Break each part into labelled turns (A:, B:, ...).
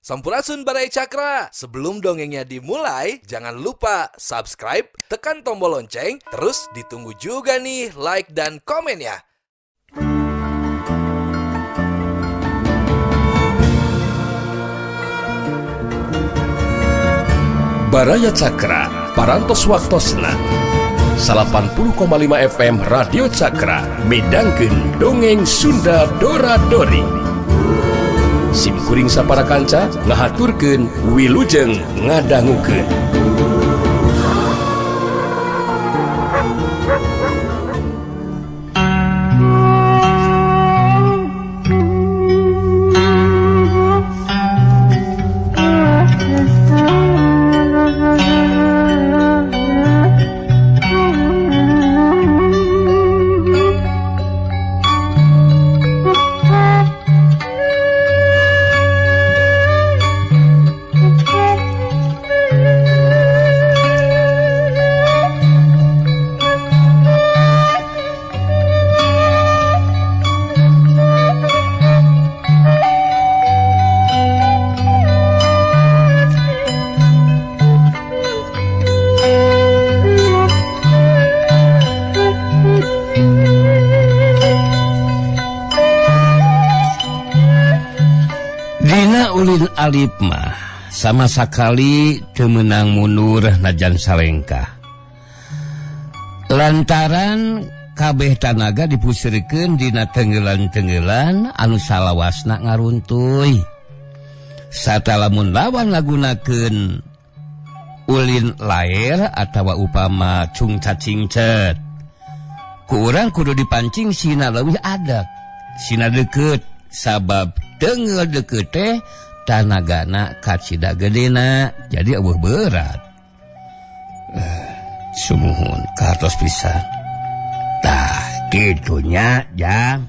A: Sampurasun Baraya Cakra. Sebelum dongengnya dimulai, jangan lupa subscribe, tekan tombol lonceng, terus ditunggu juga nih like dan komen ya.
B: Baraya Cakra, Parantos Waktosna 80,5 FM Radio Cakra midangkeun dongeng Sunda Dora Dori. Sim kuring sapara kanca ngahaturkeun wilujeng ngadangukeun.
C: Ulin alip mah sama sakali teu meunang mundur najan salengkah. Lantaran kabeh tanaga dipusirkeun dina tenggelan-tenggelan anu salawasna ngaruntuy. Satalamun lawan lagunakeun ulin laer atawa upama cungcacingcet. Ku urang kudu dipancing sina leuwih adat, sina deukeut sabab tenggel deukeut teh tanagana kacida gedena jadi eueuh berat. Sumuhun kahartos pisan. Tah kitu nya jang.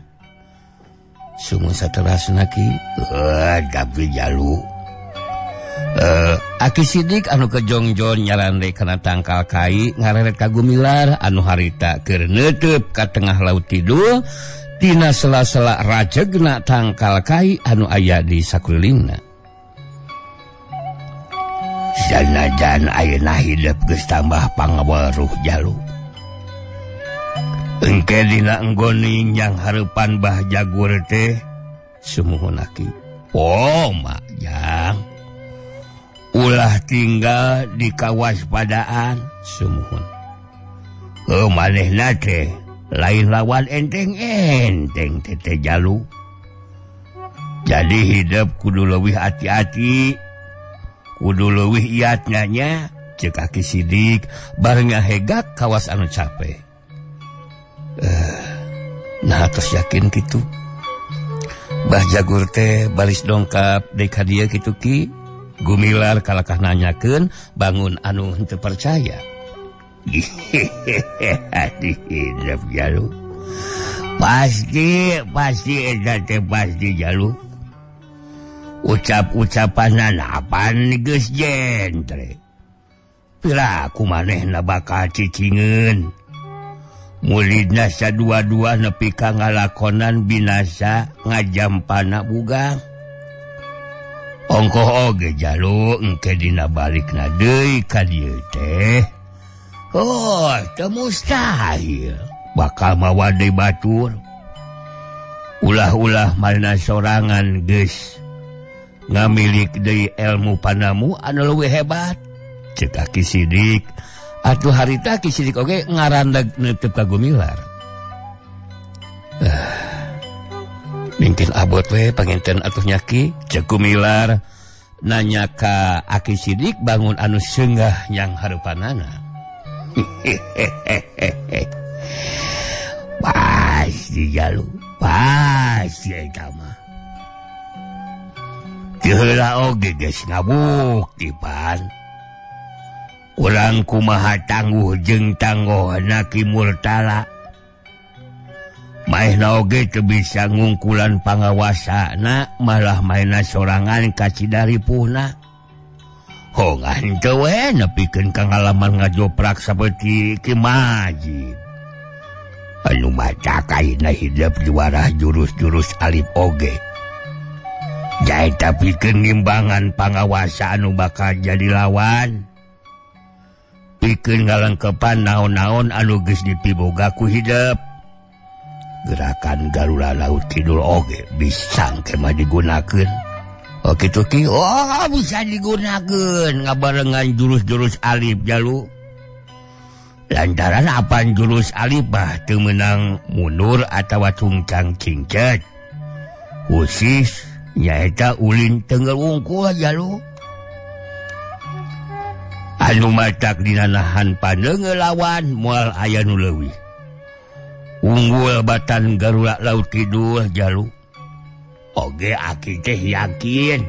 C: Sumuhun saterasna ki tapi jalu. Aki Sidik anu kejongjon nyarande kana tangkal kai ngareret ka Gumilar anu harita keur neuteub ka tengah laut kidul tina sela-sela rajegna tangkal kai anu aya di sakulilingna. Sanajan ayeuna hidep geus tambah pangaweruh jalu. Engke dina enggoning yang hareupan Bah Jagur teh sumuhun aki. Oh mak jang. Ulah tinggal di kawaspadaan sumuhun. Heuh manehna teh lain lawan enteng-enteng tete jalu. Jadi hidup kudu leuwih hati-hati, kudu leuwih iatnya nya ceuk Aki Sidik bareng ngahegak kawas anu capek. Nah tos yakin kitu. Bah Jagur teh baris dongkap deui ka dieu kitu ki. Gumilar kalakah nanyakeun bangun anu henteu percaya. Hidup jalu. Pasti eta teh pasti jalu. Ucap-ucapan apaan geus jentre. Piraku manehna bakal cicingeun. Mulidna sadua-dua nepi ka ngalakonan binasa ngajampana bugang. Ongkoh oge jalu engke dina balikna deui ka dieu teh. Oh, teu mustahil bakal mawa deui batur. Ulah-ulah marna sorangan geus ngamilik deui ilmu panamu anu leuwih hebat. Ceuk Aki Sidik. Atuh harita Aki Sidik oge ngarandag neuteub ka Gumilar. Mungkin abot we panginten atuh nya ki. Ceuk Gumilar nanya ka Aki Sidik bangun anu seunggah nyang hareupanana. Pasti jalu, pasti eta mah. Teu heula oge geus ngabukti pan. Urang kumaha tangguh jeung tanggohna Ki Murtala. Maehna oge teu bisa ngungkulan pangawasana, malah maehna sorangan kacida ripuhna. Hongan teu we nepikeun ka ngalaman ngajoprak saperti Ki Majid. Anu maca kaina hidep juara jurus-jurus alip oge. Nyaeta pikeun ngimbangan pangawasa anu bakal jadi lawan. Pikeun ngalengkepan naon-naon anu geus dipiboga ku hidep. Gerakan Garuda Laut Kidul oge bisa engke mah digunakeun. Oh kitu ki, oh bisa digunakeun ngabarengan jurus-jurus alif jalu. Lantaran apan jurus alif mah teu meunang mundur atawa cungcang cingcet. Khusus nyaeta ulin tenggel wungkul jalu. Anu matak dina nahan pandeungeul lawan moal aya nu leuwih. Unggul batan Garuda Laut Kidul jalu. Oge aki teh yakin.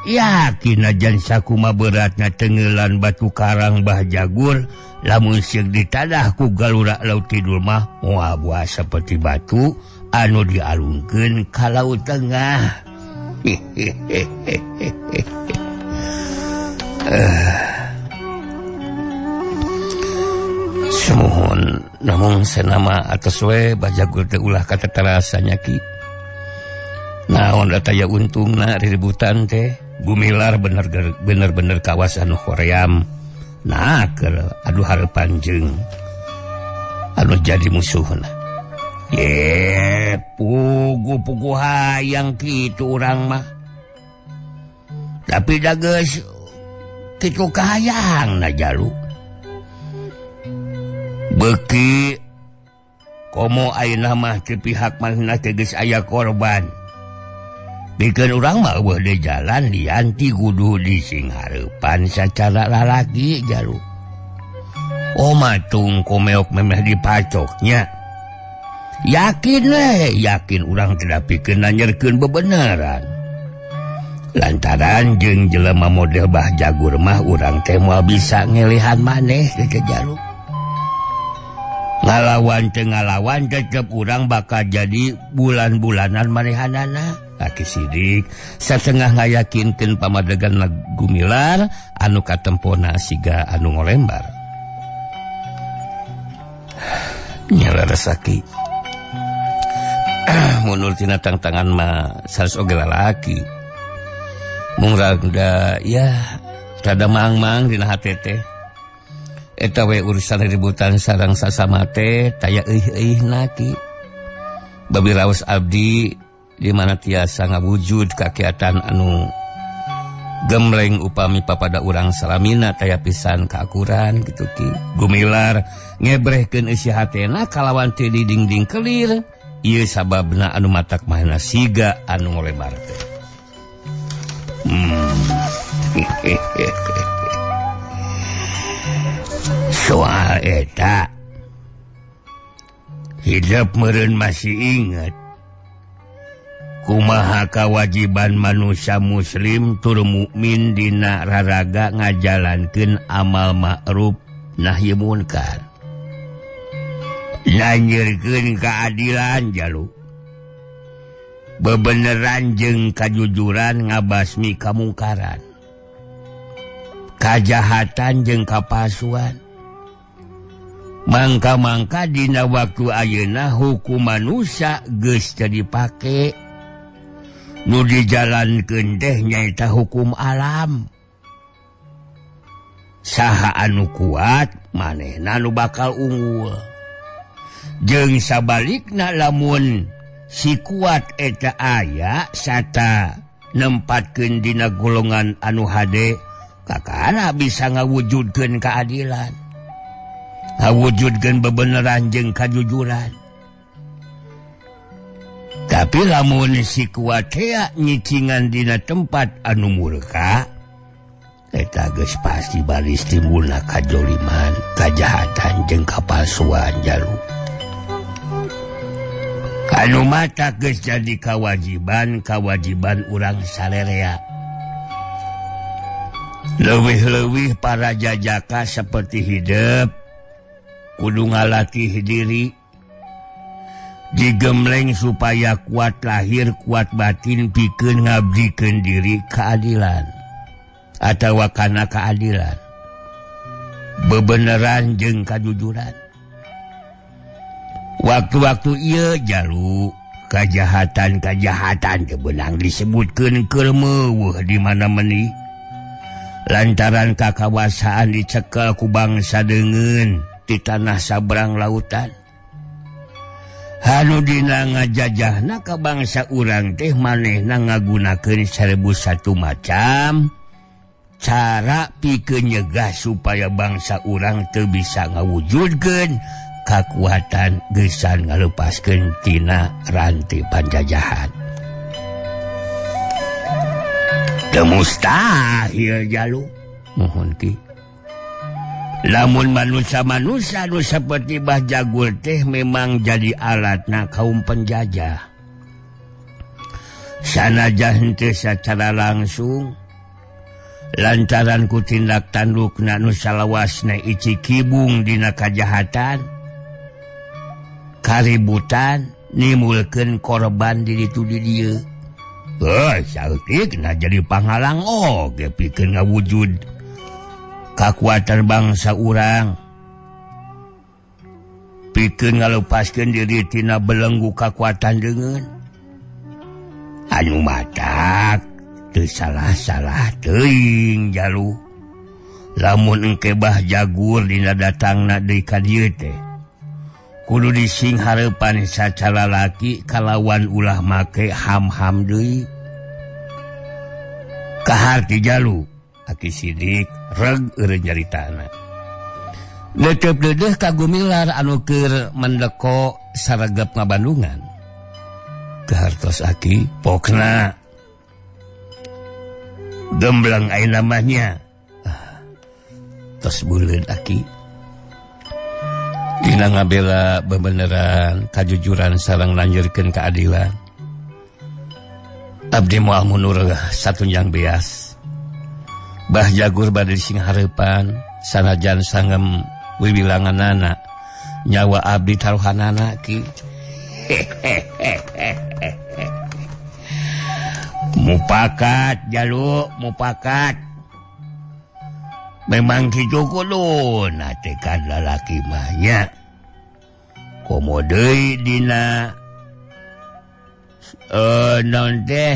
C: Yakin najan sakuma beratna tenggelan batu karang Bah Jagur lamun sieuk ditadah ku Garuda Laut Kidul mah moal buah seperti batu anu dialungkeun ka laut tengah. Sumuhun namun senama atos we Bah Jagur teh ulah kateterasa nya ki. Naon da taya untungna riributan teh Gumilar bener-bener kawasan hoream. Nah keur adu hareupan jeung anu jadi musuhna. Ye pugu-pugu hayang kitu urang mah. Tapi da geus kitu kahayangna jalu. Beuki komo ayeuna mah ti pihak manehna teh geus aya korban. Pikeun urang mah eueuh di jalan lian ti kudu disinghareupan sacara lalaki jalu. Oh matung komeok memeh dipacoknya. Yakin we, yakin urang tidak pikeun nanyerkeun bebeneran. Lantaran jeung jelema model Bah Jagur mah urang teh moal bisa ngelihan maneh teh jalu. Ngalawan teu ngalawan tetep urang bakal jadi bulan-bulanan manehanana. Aki Sidik satengah ngayakinkeun pamadegan Gumilar anu katempona siga anu ngolembar. Nyala resaki. Mundur tina tangtangan mah sanes oge lalaki. Mung rada ya rada maang-maang dina hate teh. Eta we urusan ributan sareng sasama teh taya euih-euihna ki. Babi raos abdi di mana tiasa ngawujud kakiatan anu gemleng upami papada urang salamina taya pisan kaakuran kitu ki. Gumilar ngebrehkeun eusi hatena kalawan teu di dingding kelir. Ieu sababna anu matak mahna siga anu ngolebar teh. Soal eta hidup meureun masih inget kumaha kawajiban manusia muslim tur mukmin dina raraga ngajalankeun amal ma'ruf nahi munkar, nanyerkeun keadilan jalu, bebeneran jeung kajujuran ngabasmi kamungkaran, kajahatan jeung kapasuan. Mangka-mangka dina waktu ayeuna hukum manusia geus teu dipake. Nu dijalankeun teh nyaeta hukum alam. Saha anu kuat manehna nu bakal unggul. Jeung sabalikna lamun si kuat eta aya sata nempatkeun dina golongan anu hade kakana bisa ngawujudkeun keadilan, ngawujudkeun bebeneran jeung kajujuran. Tapi lamun si kuat tea nyicingan dina tempat anu murka, eta geus pasti baris timbulna kajoliman, kajahatan jeung kapalsuan jalu. Anu mata geus jadi kewajiban urang sarerea. Leuwih-leuwih para jajaka seperti hidup kudu ngalatih diri, digemleng supaya kuat lahir kuat batin pikeun ngabdikeun diri keadilan atawa kana keadilan, bebeneran jeung kajujuran. Waktu-waktu ieu jalu Kajahatan-kajahatan kebenang disebutkeun keur meuweuh di mana meni lantaran kakawasaan dicekel ku bangsa deungeun di tanah sabrang lautan. Anu dina ngajajahna ka bangsa urang teh manehna ngagunakeun 1001 macam cara pikeun nyegah supaya bangsa urang teu bisa ngawujudkeun kakuatan gesan ngalepaskeun tina rantai panjajahan. Teu mustahil jalu mohon ki. Lamun manusia-manusia nu saperti Bah Jagur teh memang jadi alatna kaum penjajah. Sanajan henteu sacara langsung lantaran ku tindak tandukna nu salawasna ici kibung dina kajahatan, kaributan nimulkeun korban di ditu di dieu. Heuh, saeutikna jadi panghalang oge pikeun ngawujud kakuatan bangsa urang. Pikeun ngalepaskeun diri tina belenggu kakuatan deungeun. Anu matak teu salah-salah teuing jalu. Lamun engke Bah Jagur dina datangna deui ka dieu teh kudu dising hareupan sacara laki kalawan ulah make ham-ham deui. Kaharti jalu Aki Sidik reg eureun nyaritana. Netep deudeuh ka Gumilar anu keur mendeko saregep ngabandungan. Kahartos Aki pokna gemblang aya namanya. Tos beuleun Aki. Dina ngabela bebeneran kajujuran sareng lanjurkeun keadilan. Abdi moal mundur satunjang beas. Bah Jagur bade sing hareupan sanajan sangem wiwilanganana nyawa abdi taruhanana ki. Mupakat jalu mupakat. Memang kitu kudu natekan lalaki mah nya. Komo deui dina naon teh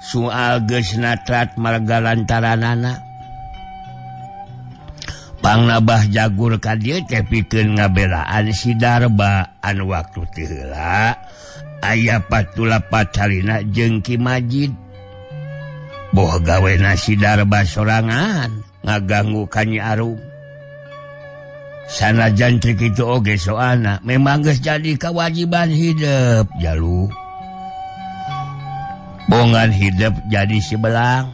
C: soal geus natrat marga lantaranana. Pangna Bah Jagur ka dieu teh pikeun ngabelaan si Darba anu waktu teu heula aya patulapat harina jeung Ki Majid. Boh gawena si Darba sorangan ngaganggu ka Nyi Arum. Sanajan teu kitu oge soalna memang geus jadi kewajiban hidup jalu. Bongan hidup jadi si belang.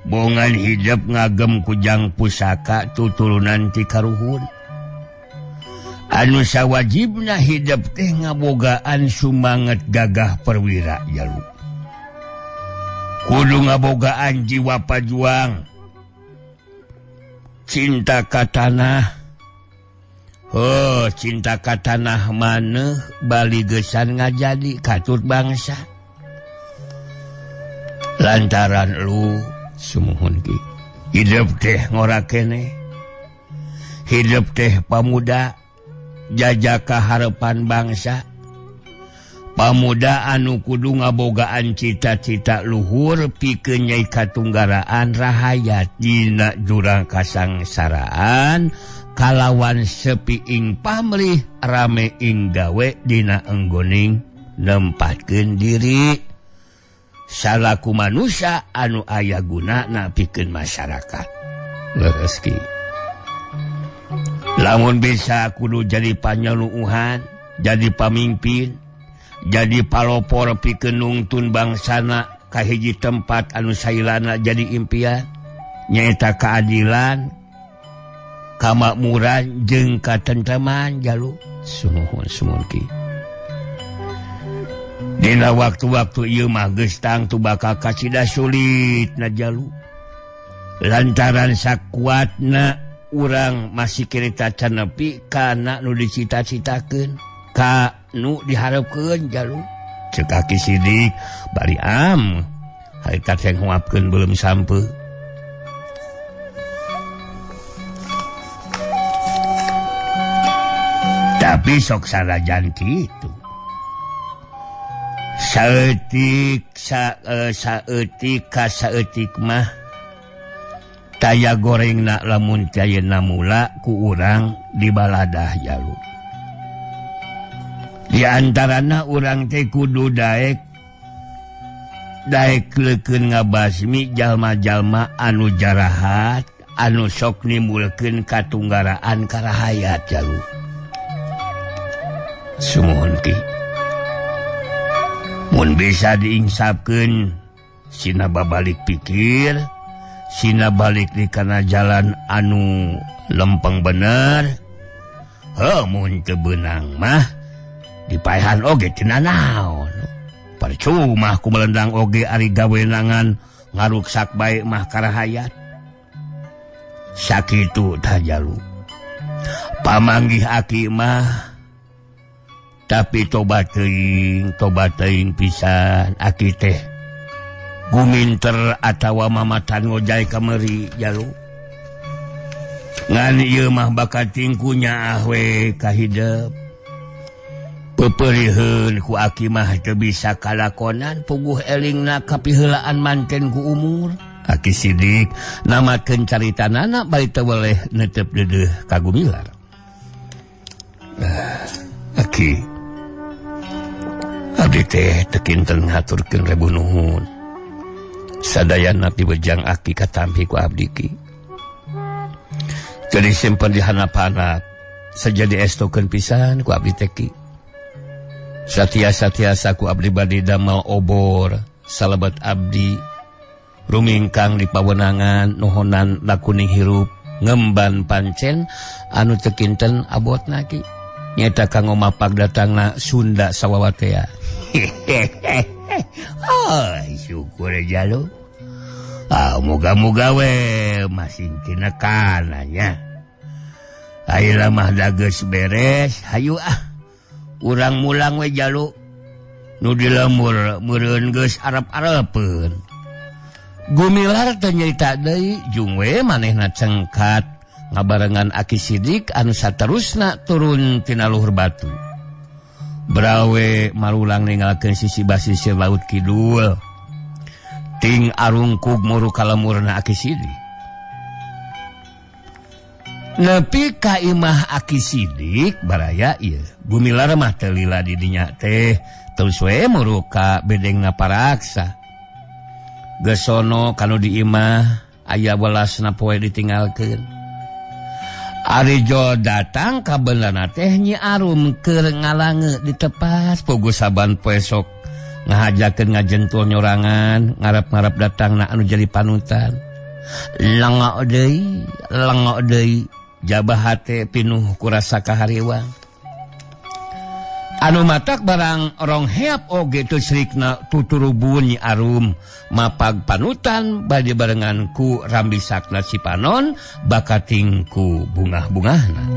C: Bongan hidup ngagem kujang pusaka tuturunan ti karuhun. Anu sawajibna hidup teh ngabogaan sumanget gagah perwira jalu. Kudu ngabogaan jiwa pajuang, cinta ka tanah. Oh, cinta ka tanah maneh bali gesan ngajadi katut bangsa. Lantaran lu sumuhun ki hidup teh ngora keneh, hidup teh pamuda jajaka harapan bangsa. Pamuda anu kudu ngabogaan cita-cita luhur pikeun nyai katunggaraan rahayat dina jurang kasangsaraan kalawan sepi ing pamrih rame ing gawe dina enggoning nempatkeun diri salaku manusia anu aya gunana pikeun masyarakat. Leres ki. Lamun bisa kudu jadi panyaluuhan, jadi pamimpin, jadi palopor pikeun nungtun bangsana ka hiji tempat anu sailana jadi impian, nyaeta keadilan, kamakmuran jeung katentreman jalu. Sumuhun sumuhun ki. Dina waktu-waktu ieu mah geus tangtu bakal kacida sulitna jalu. Lantaran sakuatna urang masih kirita canepi kana nu dicita-citakeun, ka nu diharapkeun jalu. Ceuk Aki Sidik bari am harita teh nguapkeun belum sampe. Tapi sok sanajan kitu. Saeutik saeutik ka saeutik mah taya gorengna lamun cayeuna mula ku urang di baladah jalu. Di antarana urang teh kudu daek daek leukeun ngabasmi jalma-jalma anu jarahat anu sok nimbulkeun katunggaraan karahayat jalu. Sumuhun ki. Mun bisa diingsapkeun sina babalik pikir, sina balik di kana jalan anu lempeng bener. Heuh mun teu beunang mah dipaehan oge cenah naon. Percuma ku melendang oge ari gawenangan ngaruksak bae mah karahayat. Sakitu tah jalu. Pamanggih aki mah tapi tobat teuing pisan aki teh. Guminter atawa mamatan ngojay kamari jalu. Ngan ieu mah bakal tingkunya ahwe kahidep. Peperiheun ku aki mah teu bisa kalakonan puguh elingna kapiheulaan manten ku umur. Aki Sidik namakeun caritanana bari teu weleh netep deudeuh ka Gumilar. Aki abdi teh teu kinten ngaturkeun rebu nuhun. Sadayana piwejang aki katampi ku abdi ki. Teu disimpen di hanap-hanap sajadi estokeun pisan ku abdi teh ki. Satiasa-tiasa ku abdi bade damel obor salebet abdi rumingkang di pawenangan nohonan lakuning hirup ngemban pancen anu teu kinten abotna ki. Nyata kanggo mapag datangna Sunda sawawatea. Oh, syukur jalu. Ah, moga-moga we masing tinekana nya. Ayeuna mah dageus beres, hayu ah. Urang mulang we jalu. Nu di lemur meureun geus arep-arepeun. Gumilar teu nyarita deui jung we manehna cengkat ngabarengan Aki Sidik anu saterusna turun tina luhur batu. Brawe marulang ninggalkeun sisi basisir laut kidul. Ting arungkug muru kalemurna Aki Sidik. Nepi ka imah Aki Sidik baraya ieu. Gumilar mah teu lila di dinya teh terus we muru ka bedengna paraksa. Geus sono kanu di imah aya welasna poe ditinggalkeun. Arijo datang kabenerna teh Nyi Arum keur ngalange ditepas puguh saban poe sok ngahajakeun ngajentul nyorangan ngarep-ngarep datangna anu jadi panutan. Lengok deui jabah hate pinuh ku rasa kahariwang. Anu matak barang rong heap oge teu srikna tuturubun Nyi Arum mapag panutan bade barengan ku rambisakna si panon bakating ku bungah-bungahna.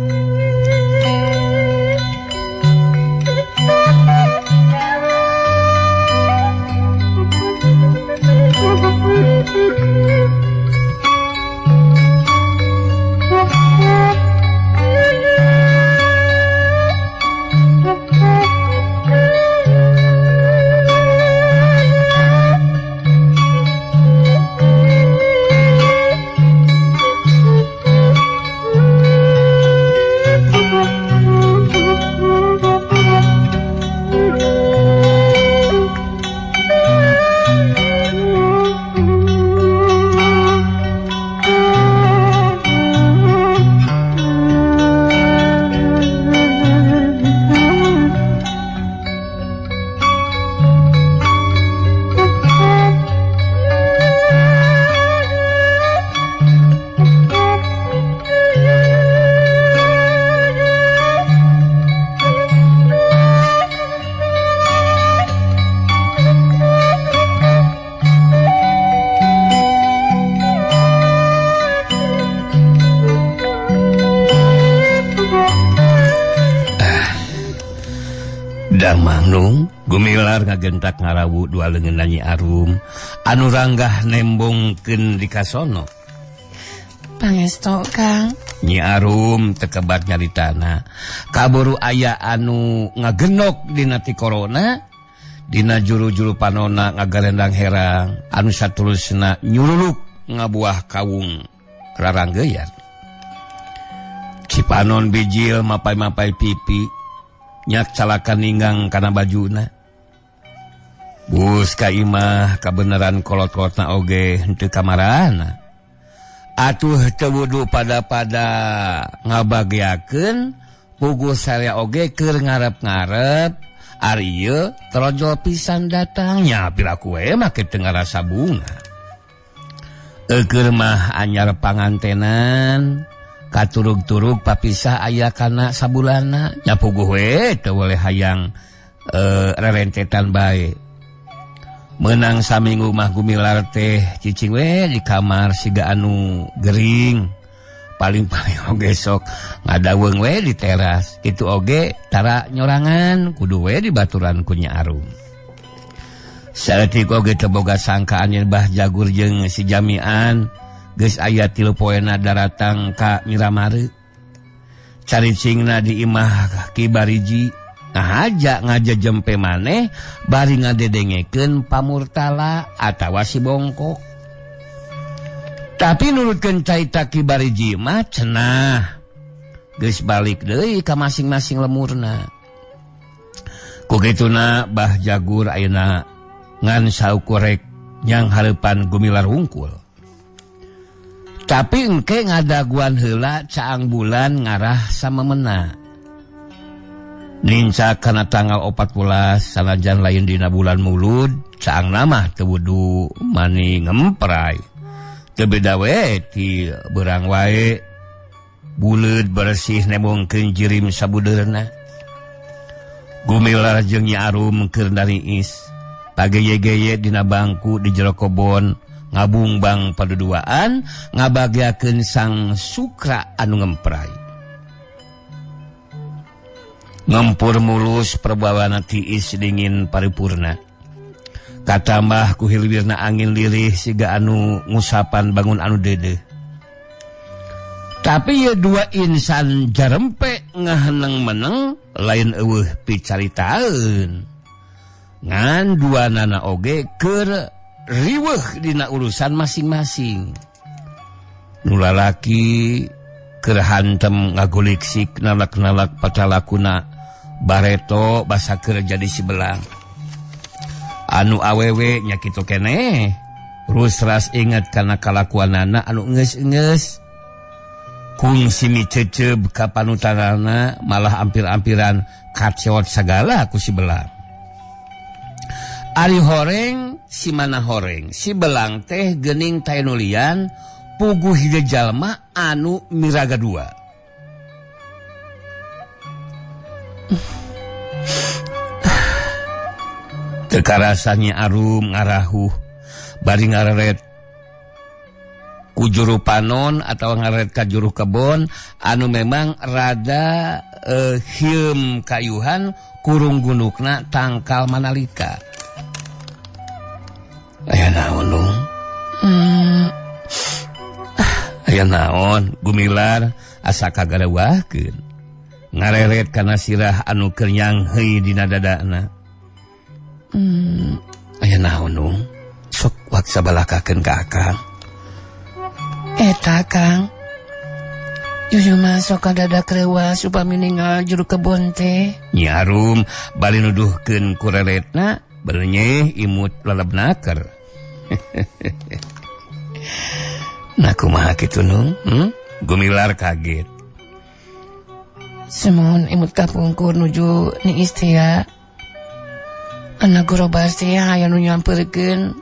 C: Mangnung Gumilar ngagentak ngarawu dua leungeun Nyi Arum anu ranggah nembongkeun di kasono.
D: Pangesto Kang.
C: Nyi Arum tekebat nyaritana kaburu aya anu ngagenok dina ti corona Dina juru-juru panona ngagarendang herang anu saterusna nyululuk ngabuah kawung raranggeyan. Cipanon bijil mapai-mapai pipi nyak calakan ninggang kana bajuna. Bus ka imah kabeneran kolot-kolotna oge henteu kamarana. Atuh teu wudu pada-pada ngabageakeun puguh saya oge keur ngarep-ngarep. Ari ieu trojol pisan datangnya piraku we make teu ngarasa bunga. Eukeun mah anyar pangantenan katurug-turug papisah aya kana sabulana nya puguh we teu boleh hayang rerentetan bae. Meunang saminggu mah Gumilar teh cicing we di kamar siga anu gering. Paling-paling oge sok ngadaweung we di teras kitu oge tara nyorangan kudu we di baturan ku Nya Arum. Saeutik oge teu boga sangkaan yen Bah Jagur jeung si Jamian geus aya 3 poena daratang ka Miramare. Caricingna di imah Ki Bariji ngahaja ngajejempe maneh bari ngadedengekeun pamurtala atawa si Bongkok. Tapi nurutkeun carita Ki Bariji mah cenah geus balik deui ka masing-masing lemurna. Ku kituna Bah Jagur ayeuna ngan saukurek nyang hareupan Gumilar hungkul. Tapi engke ngadaguan heula caang bulan ngarah samemena. Nincak kana tanggal 14 sanajan lain dina bulan Mulud, caangna mah teu wudu mani ngempray. Teu beda we ti beurang wae buleud bersih nembongkeun jirim sabudeurna. Gumilar jeung Nyi Arum keur nariis pageye-geye dina bangku di jero kobon ngabungbang paduduaan ngabageakeun sang sukra anu ngempray. Ngempur mulus perbawana tiis dingin paripurna. Katambah ku hilwirna angin lirih siga anu ngusapan bangun anu dedeh. Tapi ye dua insan jarempe ngaheneng meneng lain eueuh picaritaeun. Ngan dua nana oge keur riweuh dina urusan masing-masing. Nu lalaki keur hantem ngagoliksik nalak-nalak patalakuna bareto basa keur jadi si belang. Anu awewe nya kitu keneh rusras inget kana kalakuanana anu geus-geus kungsi miceceub ka panutanana malah ampir-ampiran kaceot sagala ku si belang. Ari horeng si mana horeng si belang teh geuning taenulian puguh hiji jalma anu miraga dua. Teu karasa Nyi Arum ngarahuh bari ngareret ku juru panon atau ngareret ka juru kebon anu memang rada hieum kayuhan kurung gunukna tangkal manalika. Aya naon dong? Aya naon Gumilar asa kagarewahkeun ngareret kana sirah anu keur nyangheui dina dadana. Aya naon dong? Sok waksa balakakeun ka akang.
D: Eta Kang, Juju masuk ka dadak reuas upami ninggal juru kebon teh.
C: Nyi Arum bari nuduhkeun ku reretna berenyeh imut lalebnaker. Nah kumaha kitu nung? Gumilar kaget.
D: Semohon imut kapungkur nuju niis teh ya. Anak gorobas teh aya nu nyamperkeun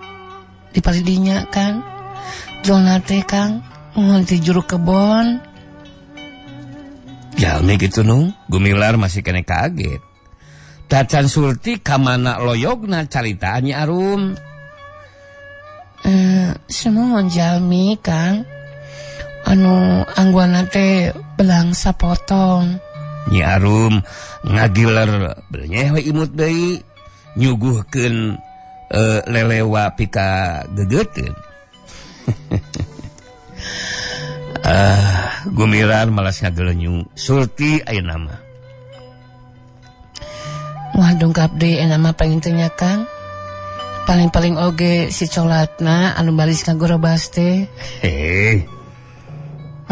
D: di paridinya Kang. Jolna teh Kang, mohon ti juru kebon.
C: Jalmi kitu nung, Gumilar masih kene kaget. Tacan Surti kamana loyogna caritaan Nyi Arum.
D: Semohon jalmi Kang. Anu angguana teh belang sapotong.
C: Nyi Arum ngagiler benyeh we imut deui nyuguhkeun lelewa pika gegeuteun. Gumilar malas ngagelenyu. Surti ayeuna mah.
D: Wah dongkap deui enak mah panginten nya Kang. Paling-paling oge si colatna anu baris ka gorobas teh.
C: Heh.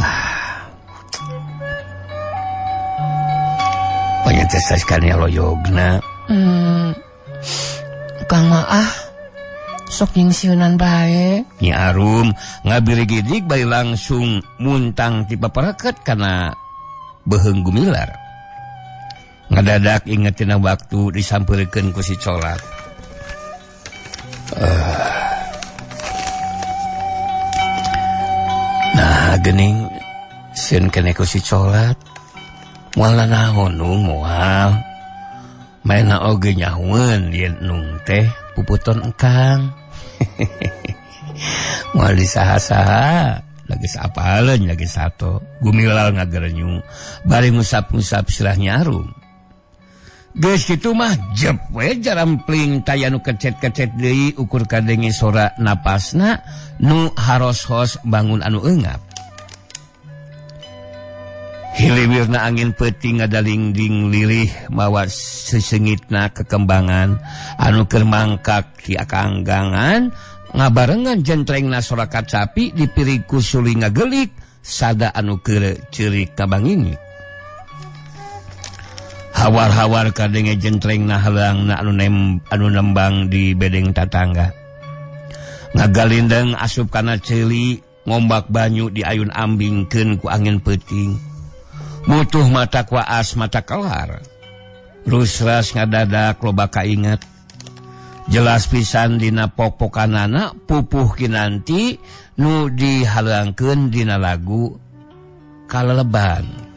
C: Ah. Banyak teh saskana loyogna.
D: Kang mah ah sok nyingsieunan bae.
C: Nyi Arum ngabirigidik bari langsung muntang ti papareket kana beuheung Gumilar. Ngadadak inget tina waktu disampeurkeun ku si colat. Nah gening sieun keneh ku si colat. Moal nanaon nu moal. Maena oge nyahueun yen nung teh puputon engkang. Moal disaha-saha lagi saapaleun lagi sato. Gumilar ngagerenyu bari ngusap-ngusap sirah Nyi Arum. Geus kitu mah jep we jarampling taya nu kecet-kecet deui ukur kadenge sora napasna nu haros-hos bangun anu eungap. Hiliwirna angin peuting ngadalingding lirih mawa sesengitna kekembangan anu keur mangkak ti akanggangan ngabarengan jentrengna sora kacapi dipirig ku suli ngagelik sada anu keur ceurik kabangingit. Hawar-hawar kadenge jentrengna haleangna anu nembang di bedeng tatangga. Ngagalindeng asup kana ceuli ngombak banyu di ayun ambingkeun ku angin peuting. Mutuh mata kuas mata kelar. Rusras ngadadak loba kainget. Jelas pisan dina pok-pokanana pupuh kinanti nu dihalangkeun dina lagu kaleleban.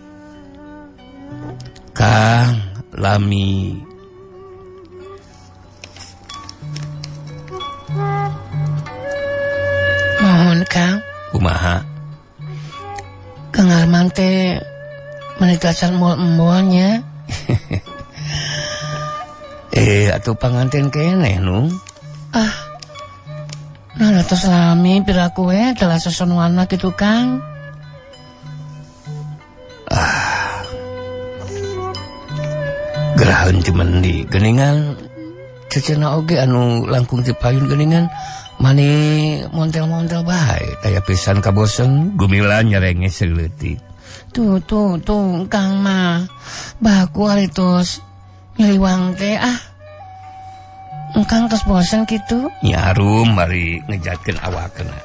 C: Kang Lami.
D: Mohon Kang.
C: Kumaha?
D: Kang Arman teh menikasan mual-mualnya.
C: Atuh panganten keneh nu.
D: Ah. Nah, tos lami piraku we telah sosonuana kitu Kang.
C: Ah. Gerahan ti mendi geuningan cecena oge anu langkung ti payun geuningan mani montel-montel bae taya pisan kabosen Gumilar nyerenge seuleutik.
D: Tuh tuh tuh Kang mah baku ari tos nyeliwang teh ah. Engkang tos bosen kitu.
C: Nyi Arum bari ngejatkeun awakna.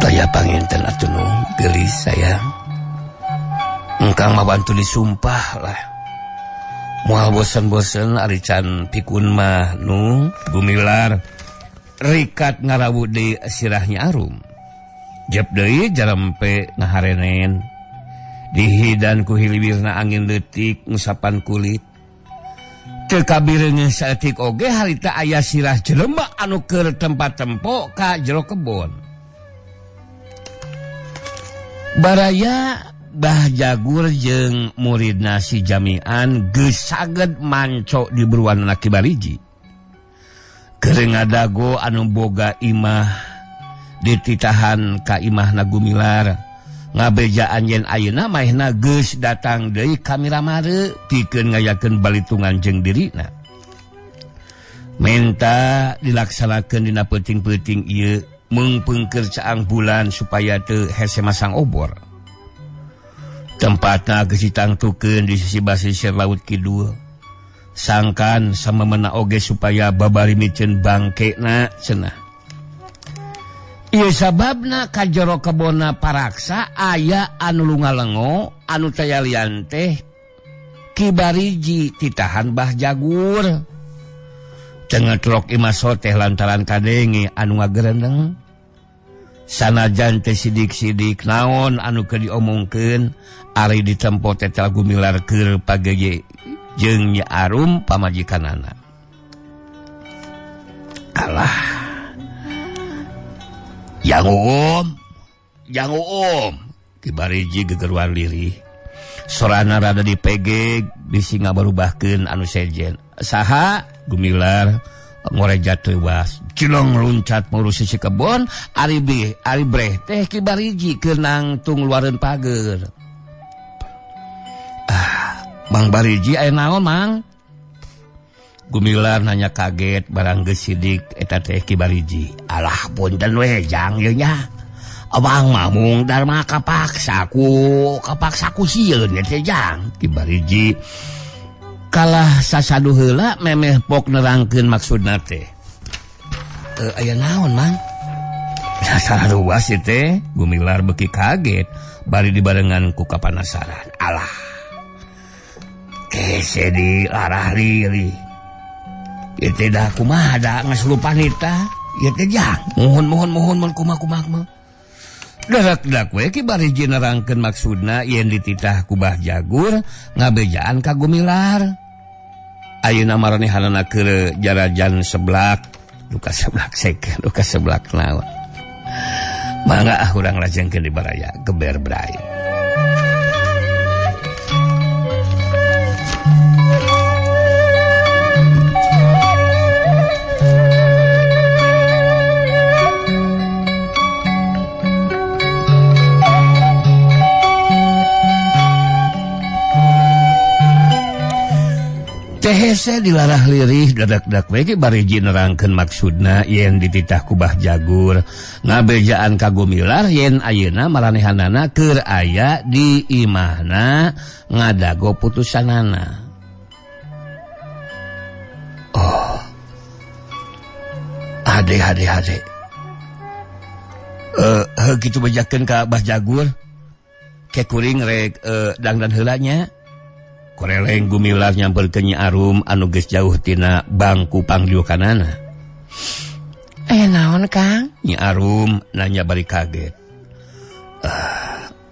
C: Taya panginten atuh nu geulis sayang. Engkang mah bantu disumpah lah. Moal bosen-bosen ari can pikun mah nu Gumilar rikat ngarawu di sirah Nyi Arum. Jep deui jarempe ngaharenen. Dihidan ku hiliwirna angin leutik ngusapan kulit. Teu kabireungeun saeutik oge harita aya sirah jelema anu keur tempat tempo ka jero kebon. Baraya Bah Jagur jeung muridna si Jamian geus saged manco di buruan Ki Bariji. Keur ngadago anu boga imah dititahan ka imahna Gumilar. Ngabejaan yen ayeuna maehna geus datang deui ka Miramare pikeun ngayakeun balitungan jeung dirina. Menta dilaksanakeun dina peuting-peuting ieu meungpeungkeun caang bulan supaya teu hese masang obor. Tempatna geus ditangtukeun di sisi basisir laut kidul. Sangkan samemena oge supaya babari miceun bangkena cenah. Ieu sababna ka jero kebonna paraksa aya anu lungalengo anu taya lian teh Ki Bariji titahan Bah Jagur. Cengetrok Imah Soteh lantaran kadenge anu ngagerendeng. Sanajan teh sidik-sidik naon anu keur diomongkeun ari ditempo tetel Gumilar keur pageye jeung Nyi Arum pamajikanana. Alah. Yang Uum, Ki Bariji gegeruan lirih. Sorana rada dipegeg bisi ngabarubahkeun anu sejen. Saha Gumilar ngoreja teuas. Cilong luncat ngurusi si kebon, ari breh teh Ki Bariji keur nangtung luareun pager. Mang Bariji aya naon Mang? Gumilar nanya kaget barang geus sidik eta teh Ki Bariji. Alah punten we jang ieu nya. Abang mamung darma kapaksa ku sieun teh jang. Ki Bariji kalah sasadu heula memeh pok nerangkeun maksudna teh. Aya naon Mang? Sasaruas ieu teh Gumilar beuki kaget bari dibarengan ku kapanasaran. Alah. Kese di larah liri. Ieu teh da kumaha da ngasulupan eta? Ieu teh jang. Muhun mun kumaha mah. Darak-dak we Ki Bariji nerangkeun maksudna yen dititah ku Bah Jagur ngabejaan ka Gumilar. Ayeuna maranehanana keur jarajan seblak, duka seblak sek, duka seblak naon. Mangga ah urang lajengkeun di baraya geber bray. Tehese dilarah lirih dadak-dak we Ki Bariji nerangkeun maksudna yen dititah ku Bah Jagur ngabejaan ka Gumilar yen ayeuna maranehanana keur aya di imahna ngadago putusanana. Oh. Ade. Heuh kitu bejakeun ka Bah Jagur. Ke kuring rek dangdan heula nya. Koreleng Gumilar nyamperkeun Nyi Arum anu geus jauh tina bangku pangdiukanana.
D: Aya naon Kang?
C: Nyi Arum nanya bari kaget.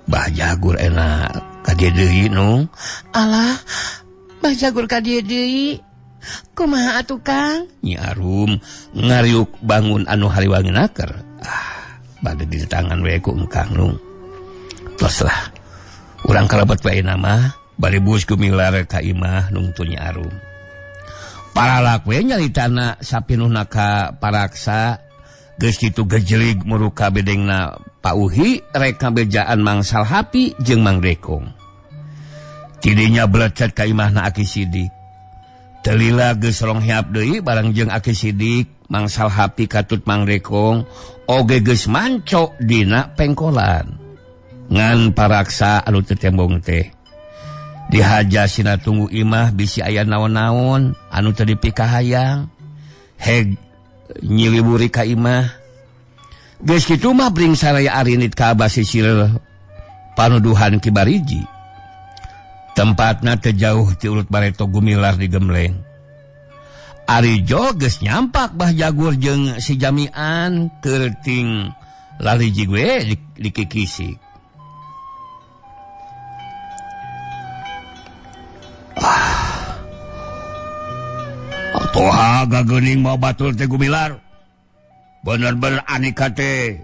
C: Bah Jagur enak ka dieu deui nu.
D: Alah, Bah Jagur ka dieu deui. Kumaha atuh Kang?
C: Nyi Arum ngariuk bangun anu hariwangi naker. Bade di tangan we ku engkang nu. Tos lah. Urang kalabat wae mah. Bari bus Gumilar ka imah nungtu Nyi Arum. Paralak we nyaritana sapinuhna ka paraksa geus kitu gejelig muruka bedengna Pauhi rek ngabejaan Mang Salhapi jeung Mang Dekong. Tidinya belecet ka imahna Aki Sidik. Telila geus rongheap deui barang jeung Aki Sidik, Mang Salhapi katut Mang Dekong oge geus manco dina pengkolan. Ngan paraksa anu teu tembong teh dihaja sina tunggu imah bisi aya naon-naon anu teu dipikahayang heg nyiliburi ka imah geus kitu mah bring saraya arinit ka basisir panuduhan Ki Bariji. Tempatna teu jauh ti urut bareto Gumilar di Gemleng. Arijo geus nyampak Bah Jagur jeung si Jamian keur ting lariji we dikikisik. Toha gageuning mau batur teh Gumilar. Bener-bener Anika teh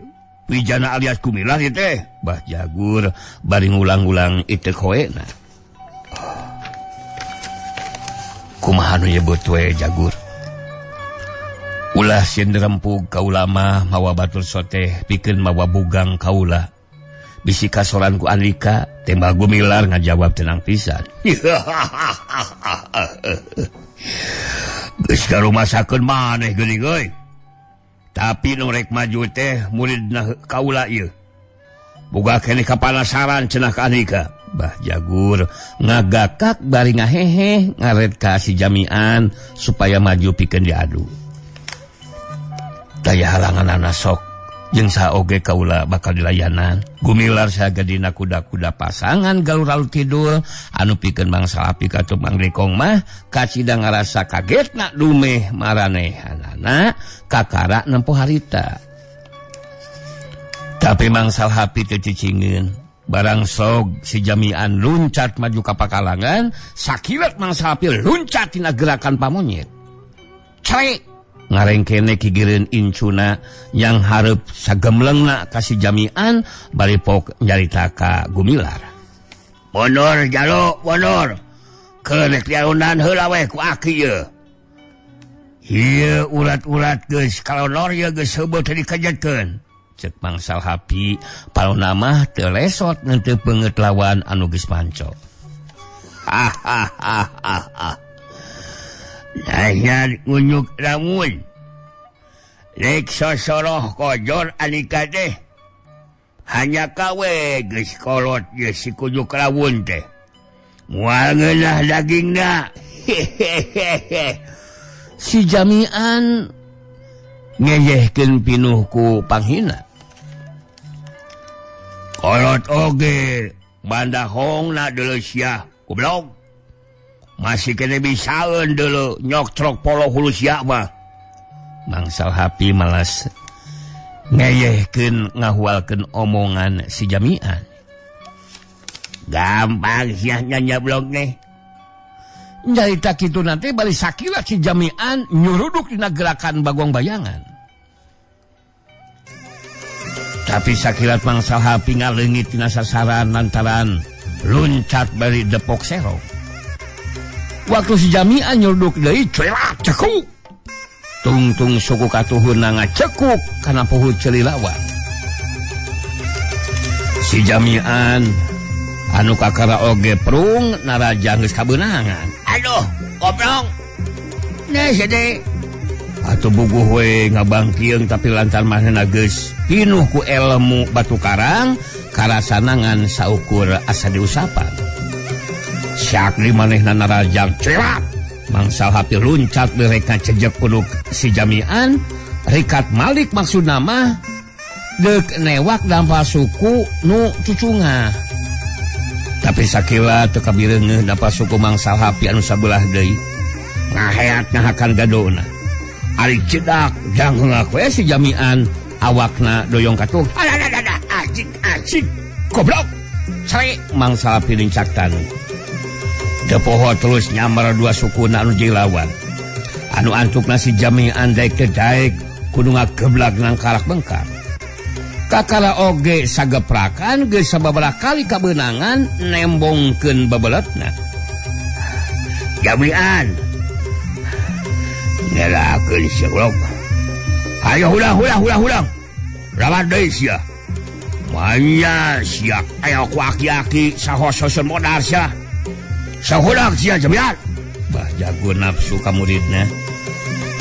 C: Wijana alias Gumilar ieu teh. Bah Jagur bari ngulang-ulang ieu koena. Kumaha nu nyebut we Jagur? Ulah sieun dirempug kaula mah mawa batur soteh pikeun mawa bugang kaula. Bisi kasoran ku Andika, tembak Gumilar ngajawab tenang pisan. Geus karumasakeun maneh geuning euy. Tapi nu rek maju teh muridna kaula ieu. Boga keneh kapanasaran cenah ka Andika. Bah Jagur ngagakak bari ngahehe ngaret ka si Jamian supaya maju pikeun diadu. Daya halanganana sok jeung saoge kaula bakal dilayanan. Gumilar sagadina kuda-kuda pasangan galur-alur tidur anu pikeun Mang Salapi katup Mang Dekong mah kacida ngarasa kagetna dumeh maranehanana kakara nempo harita. Tapi Mang Salhapi teu cicingeun. Barang sok si Jamian luncat maju ka pakalangan, sakilat Mang Salhapi luncat tina gerakan pamonyet. Cek ngarengkene kigireun incuna yang hareup sagemlengna ka si Jamian bari pok nyarita ka Gumilar. Mundur jalo, mundur. Keur rek diarunan heula we ku aki ieu. Ieu urat-urat geus kalonor ieu geus heubeut teu dikajetkeun. Cek Mang Salhapi palona mah teu lesot neuteup beungeut lawan anu geus manco. Dasar kunyuk lamun. Rek sosoroh kojor alika teh. Hanya kawe geus kolot ye si kunyuk lawun teh. Moal ngeunah dagingna. Hehehe. Si jamian ngeyehkeun pinuh ku panghina. Kolot oge bandahongna deuleu sia goblok. Masih kene bisaeun deuleu nyoktrok polo hulu sia mah. Mangsal Hapi malas ngeyehkeun ngahualkeun omongan si jamian. Gampang sia nyablok nih. Nyarita kitu nanti bari sakila si jamian nyuruduk dina gerakan bagong bayangan. Tapi sakilat Mangsal Hapi ngaleungit tina sasaran lantaran luncat bari depok serong. Waktu si jamian nyuruduk deui celak cekuk. Tungtung suku katuhunna ngacekuk kana puhu ceuli lawan. Si jamian anu kakara oge prung narajang geus kabeunangan. Aduh, goblok. Nah, sede. Atuh buguh we ngabangkieung tapi lantar manehna geus pinuh ku elmu batu karang karasanangan saukur asa diusapan. Syak di manehna narajang celak. Mangsal Hapi luncat mereka cejek punuk si jamian. Rikat Malik maksud nama dek newak dampal suku nu cucunga. Tapi sakila teu kabireungeuh dampal suku Mangsal Hapi anu sabelah deui ngaheat ngahakan gadona. Ari cedak jangheungak we si jamian awakna doyong katuh. Alah acik acik goblok. Cere Mangsal Hapi lincak tanu. Depoho terus nyamar dua suku anu jilawan. Anu antukna si jamian daek teu daek kudu ngageblak nangkarak bengkar. Kakara oge sageprakan geus sababaraha kali kabeunangan nembongkeun bebeletna. Jamian. Ngelakeun sia goblok. Hayo hulang hulang hulang hulang. Lawan deui sia. Manya sia aya ku aki-aki sahososeun modar sia. Sahulang sia jamian. Bah jago nafsu ka muridna.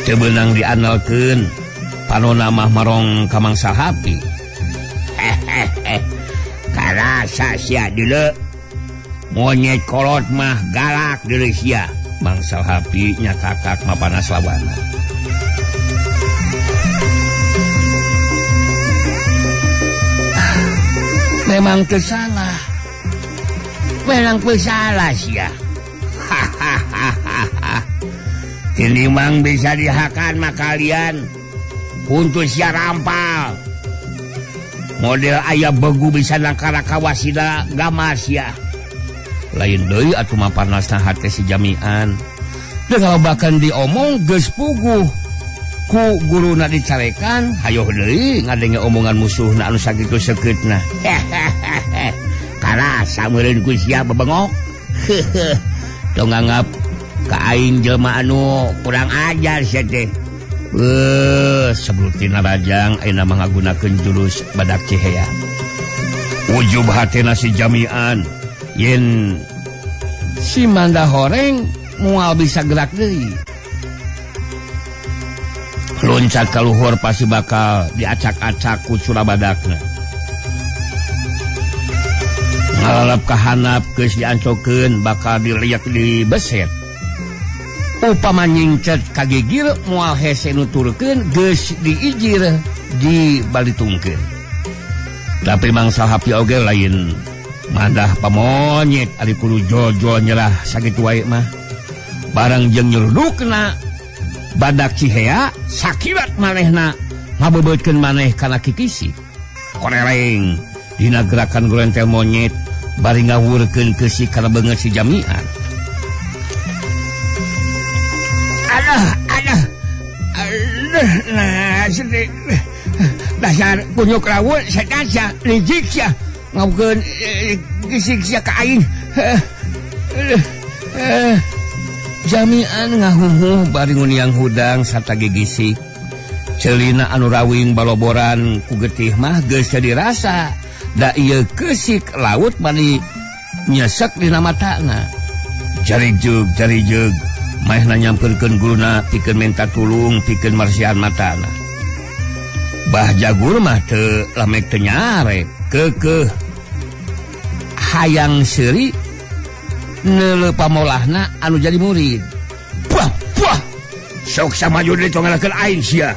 C: Teu beunang diandalkeun. Panona mah marong ka Mangsal Hapi. Hehehe. Karasa sia deuleu. Monyet kolot mah galak deuleu sia. Mangsal Hapi nya kakak mapanas lawana. Memang teu salah. Memang salah sia. Hahaha. Tinimang bisa dihakan mah kalian. Untuk sia rampal. Model aya begu bisa nangkara kawasida gamas sia. Lain deui atuh mah panasna hate si jamian. Teu bahkan diomong geus puguh. Ku guruna dicarekan, hayoh deui ngadenge omongan musuhna anu sakitu sekeutna. Hehehe. Karasa meureun ku sia bebengok. Heuheuh. Tong nganggap ka aing jelema anu kurang ajar sia teh. Sebelum tina rajang ayeuna mah ngagunakeun jurus badak cihea. Ujub hatena si jamian yen si manda horeng moal bisa gerak deui. Loncat ka luhur pasti bakal diacak-acak ku surabadakna. Ngalalap ka handap geus diancokeun bakal diliak di beset. Upama nyingcet ka gigir moal hese nuturkeun geus diijir dibalitungkeun. Tapi Mangsal Hapi oge lain madah pamonyet ari kudu jol-jol nyerah sakitu wae mah. Barang jeung nyurudukna badak cihea sakilat manehna ngabebeutkeun maneh kana kikisi. Koreleng dina gerakan gorentel monyet bari ngawurkeun keusi kana beungeut si jamian. Aduh, aduh, aduh, nah, sedih. Dasar kunyuk rawon, setan sia, licik sia, ngawurkeun gesik sia ka aing. Jamian ngahuhuh bari nguniang hudang sarta gigisik. Celina anu rawing baloboran ku getih mah geus teu dirasa. Da ieu keusik laut bari nyesek dina matana. Jarijeug jarijeug maehna nyamperkeun guruna pikeun minta tulung pikeun marsihan matana. Bah Jagur mah teu lamek teu nyarek keukeuh hayang seuri neuleuh pamolahna anu jadi murid. Buah buah sok samaju deui tong ngalakeun aing sia.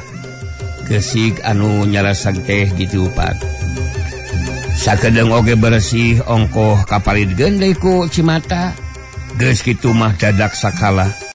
C: Gesik anu nyarasag teh ditiupan. Sakedeung oge bersih ongkoh kaparid deui ku Cimata. Geus kitu mah dadak sakala.